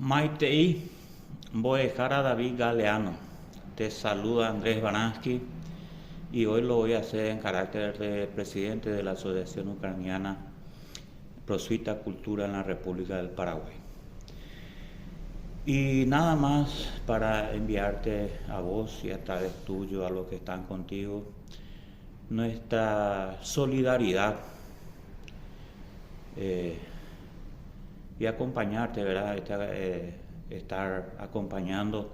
Maitei, mbo'ehára David Galeano, te saluda Andrés Baransky y hoy lo voy a hacer en carácter de presidente de la Asociación Ucraniana Prosuita Cultura en la República del Paraguay. Y nada más para enviarte a vos y a través tuyo, a los que están contigo, nuestra solidaridad eh, y acompañarte, ¿verdad? Eh, estar acompañando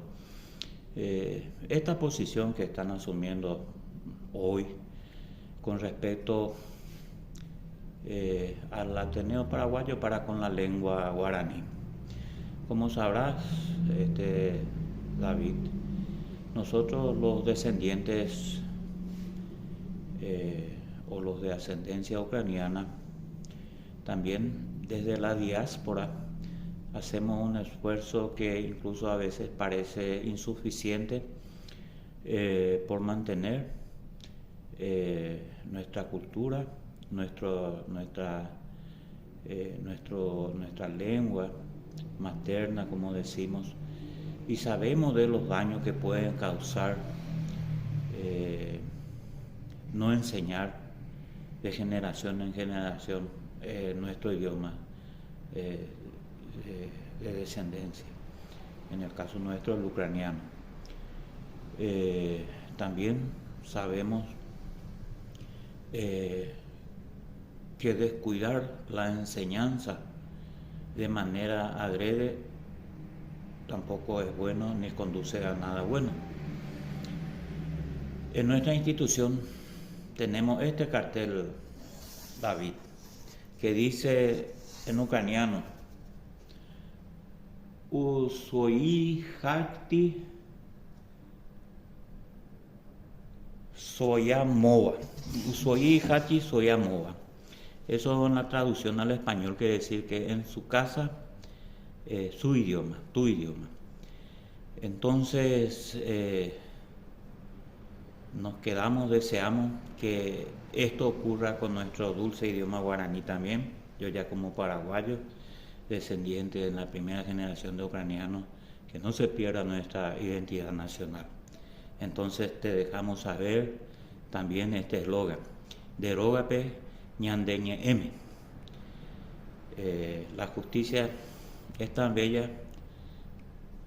eh, esta posición que están asumiendo hoy con respecto al Ateneo Paraguayo para con la lengua guaraní. Como sabrás, este, David, nosotros los descendientes eh, o los de ascendencia ucraniana, también desde la diáspora hacemos un esfuerzo que incluso a veces parece insuficiente eh, por mantener eh, nuestra cultura, nuestro, nuestra, nuestro, nuestra lengua materna, como decimos, y sabemos de los daños que pueden causar eh, no enseñar de generación en generación eh, nuestro idioma eh, de, descendencia, en el caso nuestro el ucraniano. también sabemos que descuidar la enseñanza de manera adrede tampoco es bueno ni conduce a nada bueno. En nuestra institución tenemos este cartel, David, que dice en ucraniano, U hati svoia mova. U svoii hati svoia mova. Eso en la traducción al español quiere decir que en su casa, eh, su idioma, tu idioma. Entonces, eh, nos quedamos, deseamos que esto ocurra con nuestro dulce idioma guaraní también. Yo ya como paraguayo, descendiente de la primera generación de ucranianos, que no se pierda nuestra identidad nacional. Entonces te dejamos saber también este eslogan, Nde rógape ñande ñe'ẽme. Eh, la justicia es tan bella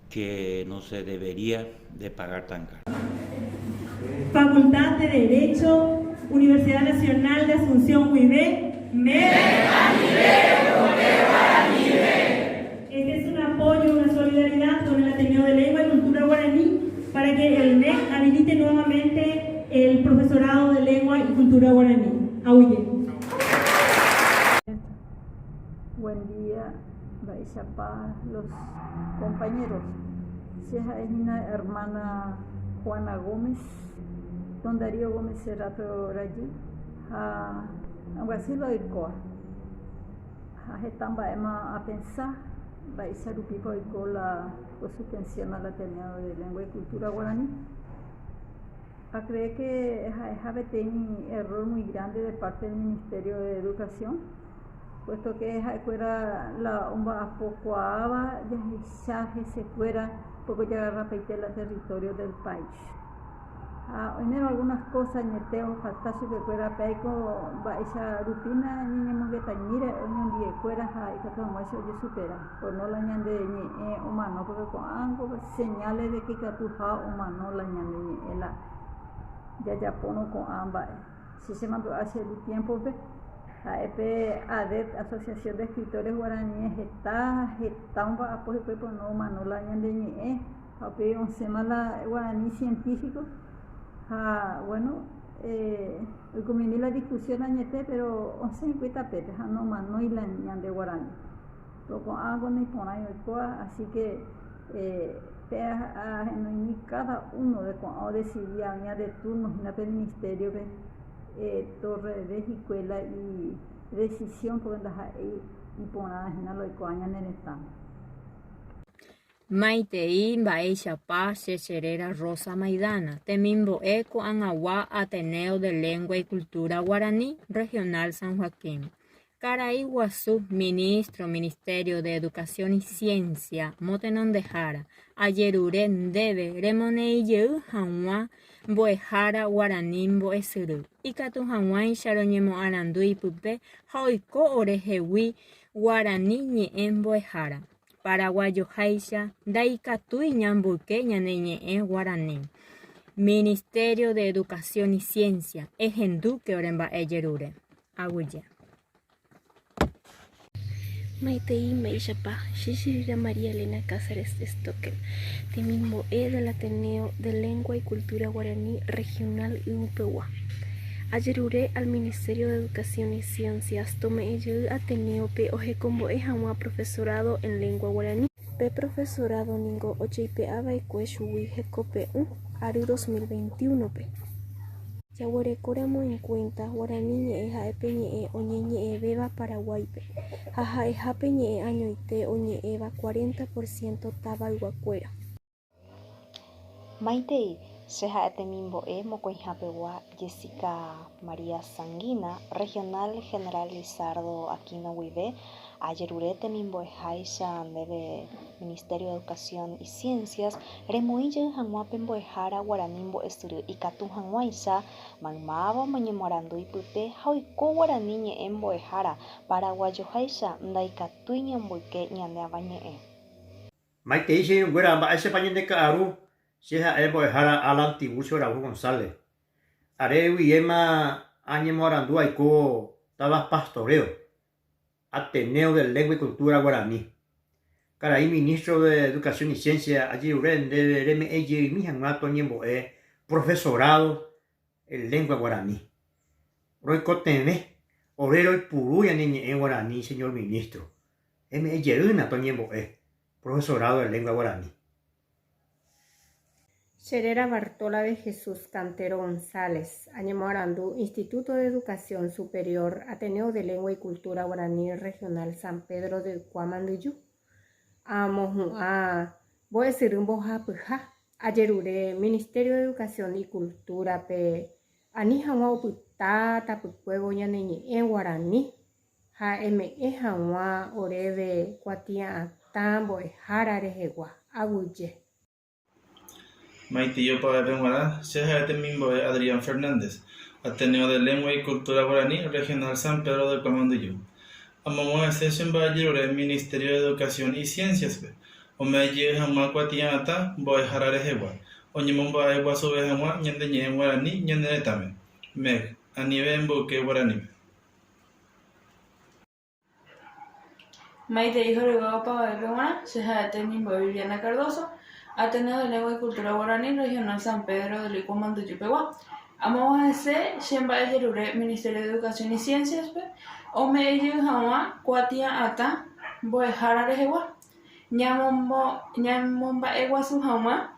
que no se debería de pagar tan caro. Facultad de Derecho, Universidad Nacional de Asunción guive, Este es un apoyo, una solidaridad con el Ateneo de Lengua y Cultura Guaraní para que el MEC habilite nuevamente el profesorado de Lengua y Cultura Guaraní. Aguyje. Buen día, mba'éichapa los compañeros. Che ha'e hína hermana Juana Gómez, don Darío Gómez Serrato rajy ha ambyasy la oikóva. Ha heta mba'éma apensa mba'éicha rupípa oiko la osuspensión al Ateneo de Lengua y Cultura Guaraní. A cree que ha'eha peteĩ error muy grande de parte del Ministerio de Educación, puesto que ha'ekuéra la omba'apokuaáva jahecha hesekuéra poko jagarrapaite la territorio del país. Ha oimérõ algunas cosa añete ofalta chupekuéra pe aiko mba'éicha rupína ñañemongetañíre oñondiekuéra ha ikatu hag̃uáicha ojesupera, por no la ñande ñe'ẽ omano porque ko'ã señales de que ikatuha omano la ñande ñe'ẽ la jajapórõ ko'ã mba'e. Che chemandu'a che ru tiempo-pe ha'e pe ADET, Asociación de Escritores Guaraníes, heta heta omba'apo hikuái por no omano la ñande ñe'ẽ ha upéi osẽma la guarani científico ha bueno oikomimi la discusión añete pero osẽ hikuái tapépe ha nomanói la ñande guarani. Péro ko'ãgo naiporãi oikóva, asi ke pe ahenoimi káda uno de ko'ã odesidi aña de turno hína pe ministériope torreve hikuái la idesisión pórke ndaha'éi iporã hína la oikóva ñane retãme. Maitei mba'éichapa che cheréra Rosa Maidana, temimbo'e ko'ag̃agua Ateneo de Lengua y Cultura Guaraní, Regional San Joaquín. Karai guasu, Ministro, Ministerio de Educación y Ciencia motenondehára, ajerure ndéve remoneĩ jey hag̃ua mbo'ehára guarani mbo'esyry, ikatu hag̃uáicha roñemoarandu ipype ha oiko orehegui guarani ñe'ẽ mbo'ehára. Paraguayoháicha ndaikatúi ñamboyke ñane ñe'ẽ guarani. Ministerio de Educación y Ciencia, ehendúke ore mba'e jerure. Aguyje. Maitei mba'éichapa che cheréra María Elena Cáceres Stockel, temimbo'e del Ateneo de Lengua y Cultura Guaraní Regional Yvupegua. Ajerure al Ministerio de Educación y Ciencias tome'ẽ jey Ateneo-pe ohekombo'e hag̃ua profesorado en lengua guaraní. Pe profesorado ningo ojeipe'ava'ekue chugui hekope'ỹ ary 2021-pe. Jaguerekóramo en cuenta, guarani ñe'ẽ ha'e pe ñe'ẽ oñeñe'ẽvéva Paraguáipe, ha ha'eha pe ñe'ẽ añoite oñe'ẽva cuarenta por ciento tavayguakuéra. Maitei, che ha'e temimbo'e mokõihapegua Jessica María Sanguina, Regional General Lizardo Aquino guive, ajerure temimbo'eháicha ndéve Ministerio de Educación y Ciencias remoĩ jey hag̃ua pe mbo'ehára guarani mbo'esyry ikatu hag̃uáicha maymáva omoñemoarandu ipype ha oiko guarani ñe'ẽ mbo'ehára paraguayoháicha ndaikatúi ñamboyke ñane avañe'ẽ. Maitei che irũnguéra, mba'éichapa ñande ka'aru, che ha'e mbo'ehára Alan Tiburcio Araujo González. Are guivéma añemoarandu aikóvo táva Pastoreo, Ateneo de Lengua y Cultura Guaraní. Karai Ministro de Educación y Ciencia ajerure ndéve reme'ẽ jeymi hag̃ua toñembo'e profesorado en lengua guaraní. Roikotevẽ ore roipuru ñane ñe'ẽ guaraní, señor Ministro. Eme'ẽ jeýna toñembo'e profesorado de lengua guaraní. Che réra Bartola de Jesús Cantero González, añemoarandu Instituto de Educación Superior Ateneo de Lengua y Cultura Guaraní Regional San Pedro de Ykua Mandyju. Amohu'ã mbo'esyry mbohapyha, ajerure Ministerio de Educación y Cultura-pe ani hag̃ua opyta tapykuévo ñane ñe'ẽ guarani ha eme'ẽ hag̃ua oréve kuatia'atã mbo'ehára rehegua. Aguyje. Maitei opavavépe g̃uarã, che ha'e temimbo'e Adrián Fernández, Ateneo de Lengua y Cultura Guaraní Regional San Pedro de Kuamandyju. Amog̃uahẽse che mba'ejerure Ministerio de Educación y Ciencias-pe, ome'ẽ jey hag̃ua kuatia'atã mbo'ehára rehegua, oñemomba'e guasuve hag̃ua ñande ñe'ẽ guarani ñane retãme. MEC, anive emboyke guaraníme. Maitei horyvéva opavavépe g̃uarã, che ha'e temimbo'e Viviana Cardozo, Ateneo de Lengua y Cultura Guaraní Regional San Pedro del Ykua Mandyju pegua. Amog̃uahẽse che mba'ejerure Ministerio de Educación y Ciencias-pe ome'ẽ jey hag̃ua kuatia'atã mbo'ehára rehegua, ñamomba'eguasu hag̃ua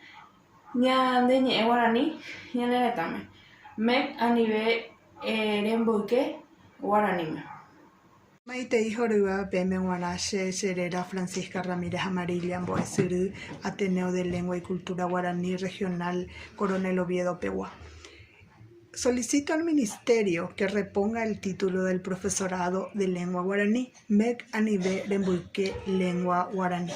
ñande ñe'ẽ guarani ñane retãme. MEC anive remboyke guaraníme. Maitei horyvéva peẽme g̃uarã che che réra Francisca Ramírez Amarilla mbo'esyry Ateneo de Lengua y Cultura Guaraní Regional Coronel Oviedo pegua. Solicito al Ministerio que reponga el título del profesorado de lengua guaraní, MEC anive remboyke lengua guaraní.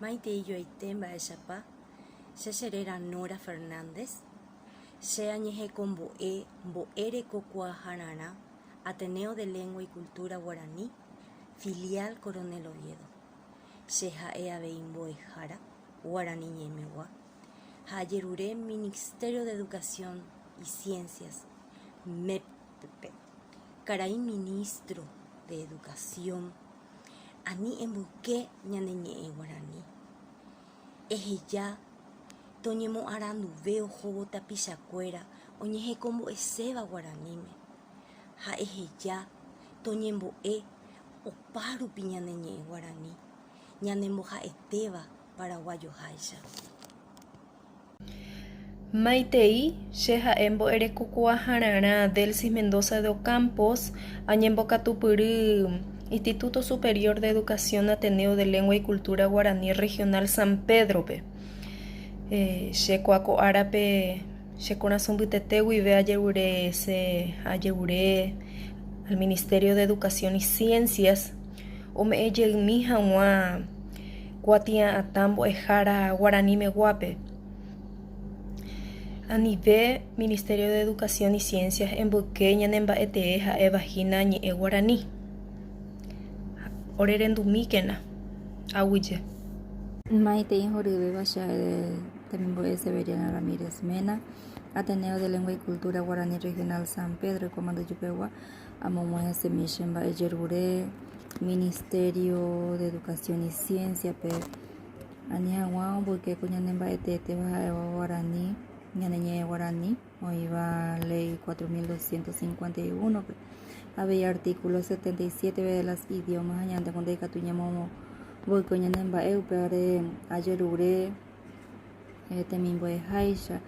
Maitei joaite mba'éichapa, che cheréra Nora Fernández, che añehekombo'e mbo'erekokuaahararã Ateneo de Lengua y Cultura Guaraní, Filial Coronel Oviedo. Che ha'e avei mbo'ehára Guarani ñe'ẽmegua ha ajerure Ministerio de Educación y Ciencias, MEP-pe, karai Ministro de Educación, Ani emboyke ñane ñe'ẽ guarani. Eheja toñemoaranduve ohóvo tapichakuéra oñehekombo'eséva guaraníme ha eheja toñembo'e opárupi ñane ñe'ẽ guarani ñanemboha'etéva paraguayoháicha. Maitei, che ha'e mbo'erekokuaahararã Delcy Mendoza de Ocampos, añembokatupyry Instituto Superior de Educación Ateneo de Lengua y Cultura Guaraní Regional San Pedro-pe. Che kua ko árape Che korasõ mbytete guive ajerurese ajerure al Ministerio de Educación y Ciencias ome'ẽ jeymi hag̃ua kuatia'atã mbo'ehára guaranimeguápe. Anive Ministerio de Educación y Ciencias emboyke ñanemba'etee ha'éva hína ñe'ẽ guarani. Orerendumíkena. Aguyje. Maitei horyvéva che ha'e temimbo'e Severiana Ramírez Mena, Ateneo de Lengua y Cultura Guarani Regional San Pedro Ikuamandyjupegua, amog̃uahẽsemi che mba'ejerure Ministerio de Educación y Ciencia-pe ani hag̃ua omboyke ko ñane mba'eteetéva ha'éva guarani, ñane ñe'ẽ guarani oĩva Ley 4251-pe, avei artículo 77 de las idiomas ha ñande ko ndaikatúi ñamomboyke ñane mba'e upévare ajerure temimbo'eháicha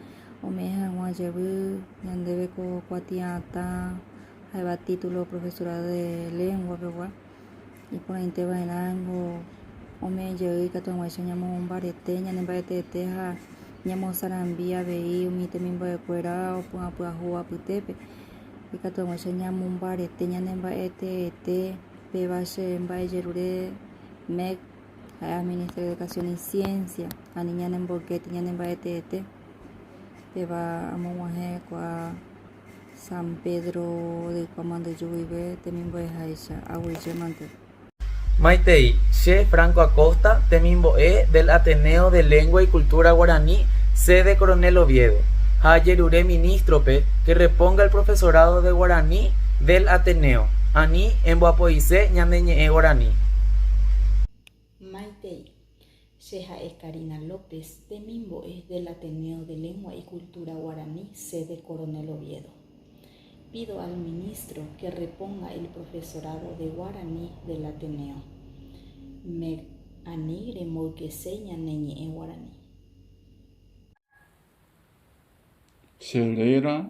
ome'ẽ hag̃ua jevy ñandéve ko kuatia'atã ha'éva título profesorado de lengua pegua iporãite va'erãngo ome'ẽ jey ikatu hag̃uáicha ñamombarete ñane mba'eteete ha ñamosarambi avei umi temimbo'ekuéra opy'apyahu apytépe ikatu hag̃uáicha ñamombarete ñane mba'eteete péva che mba'ejerure MEC ha'éva Ministerio de Educación y Ciencia ani ñanemboykéti ñane mba'eteete péva amog̃uahẽ kua San Pedro de Ikuamandyju guive temimbo'eháicha aguyje mante. Maitei, che Franco Acosta, temimbo'e del Ateneo de Lengua y Cultura Guaraní, sede Coronel Oviedo, ha ajerure ministro-pe que reponga el profesorado de Guaraní del Ateneo, ani emboapo'ise ñane ñe'ẽ guarani. Maitei, che ha'e Karina López, temimbo'e del Ateneo de Lengua y Cultura Guaraní, sede Coronel Oviedo. Pido al ministro que reponga el profesorado de guaraní del Ateneo. MEC ani remboykese ñane ñe'ẽ guarani. Che réra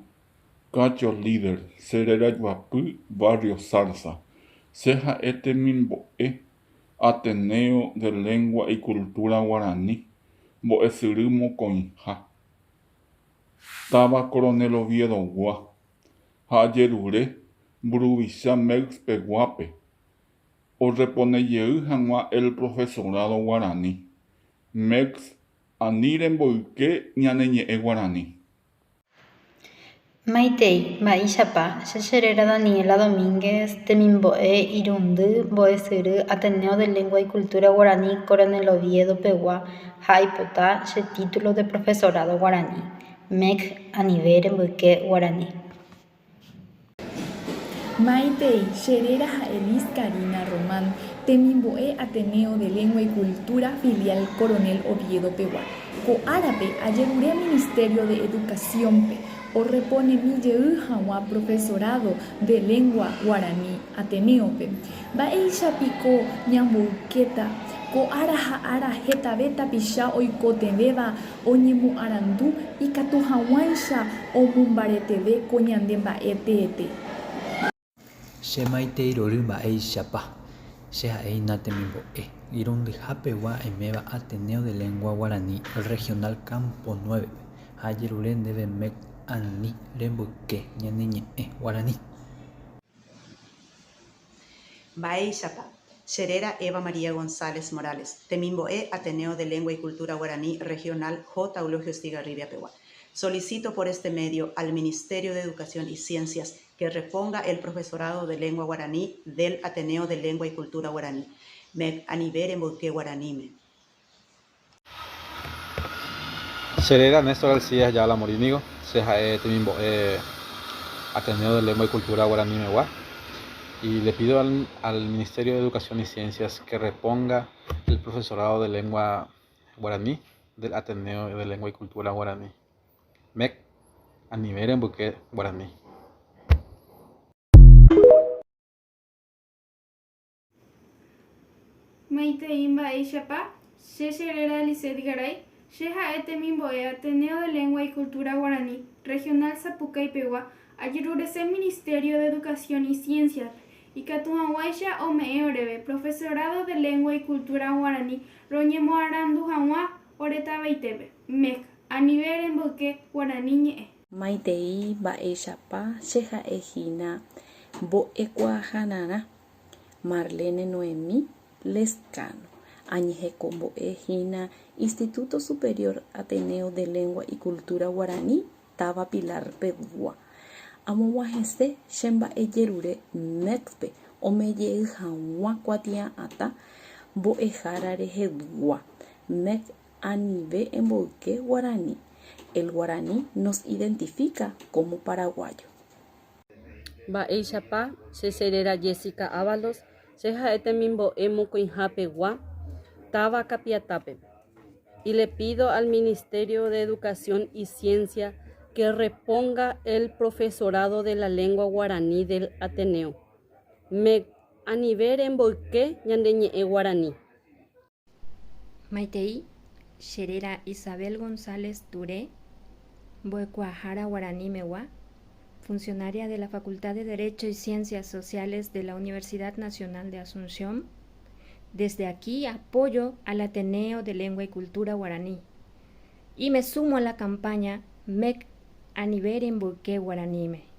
Cacho Líder, che réra joapy Barrio Zarza. Che ha'e temimbo'e Ateneo de Lengua y Cultura Guarani, mbo'esyry mokõiha. Táva Coronel Oviedo-gua ha ajerure mburuvicha MEC-peguápe oreponejey hag̃ua el profesorado guarani. MEC ani remboyke ñane ñe'ẽ guarani. Maitei, mba'éichapa, che cheréra Daniela Domínguez, temimbo'e irundy mbo'esyry Ateneo de Lengua y Cultura Guarani Coronel Oviedo pegua ha aipota che título de profesorado guarani, MEC anive remboyke guarani. Maitei, che réra ha'e Liz Karina Román, temimbo'e Ateneo de Lengua y Cultura filial Coronel Oviedo pegua. Ko árape ajerure Ministerio de Educación-pe oreponemi jey hag̃ua profesorado de lengua guarani Ateneo-pe. Mba'éicha piko ñamboykéta ko ára ha ára hetave tapicha oikotevẽva oñemoarandu ikatu hag̃uáicha omombareteve ko ñande mba'e teete. Che maitei rory mba'éichapa, che ha'e hína temimbo'e, irundyha pegua aiméva Ateneo de Lengua Guarani Regional Campo Nueve-pe ha ajerure ndéve MEC ani remboyke ñane ñe'ẽ guarani. Mba'éichapa, che réra Eva María González Morales, temimbo'e Ateneo de Lengua y Cultura Guaraní Regional J. Eulogio Estigarribia pegua. Solicito por este medio al Ministerio de Educación y Ciencias que reponga el profesorado de lengua guaraní del Ateneo de Lengua y Cultura Guaraní, MEC anive remboyke guaraníme. Che réra Néstor Alcides Ayala Morínigo, che ha'e temimbo'e Ateneo de Lengua y Cultura Guaranimegua y le pido al, al Ministerio de Educación y Ciencias que reponga el profesorado de lengua guaraní del Ateneo de Lengua y Cultura Guaraní. MEC, anive remboyke guarani. Maitei mba'éichapa, che cheréra Lisette Garay, che ha'e temimbo'e Ateneo de Lengua y Cultura Guarani, Regional Sapucai pegua, ajerurese Ministerio de Educación y Ciencia-pe, ikatu hag̃uáicha ome'ẽ oréve Profesorado de Lengua y Cultura Guarani roñemoarandu hag̃ua ore tavaitépe, MEC, anive remboyke guarani ñe'ẽ. Maitei mba'éichapa che ha'e hína mbo'ekuaahararã Marlene Noemí Lezcano, añehekombo'e hína Instituto Superior Ateneo de Lengua y Cultura Guaraní táva Pilar pegua. Amog̃uahẽse che mba'ejerure MEC-pe omejey hag̃ua kuatia'atã mbo'ehára rehegua. MEC anive emboyke guarani. El guaraní nos identifica como paraguayo. Mba'éichapa che cheréra Jessica Ávalos, che ha'e temimbo'e mokõihapegua táva Capiatápe. Y le pido al Ministerio de Educación y Ciencia que reponga el profesorado de la lengua guaraní del Ateneo. MEC anive remboyke ñande ñe'ẽ guaraní. Maitei, che réra Isabel González Turé, mbo'ekuaahára guaranímegua, funcionaria de la Facultad de Derecho y Ciencias Sociales de la Universidad Nacional de Asunción. Desde aquí apoyo al Ateneo de Lengua y Cultura Guaraní y me sumo a la campaña MEC Anive remboyke guaraníme.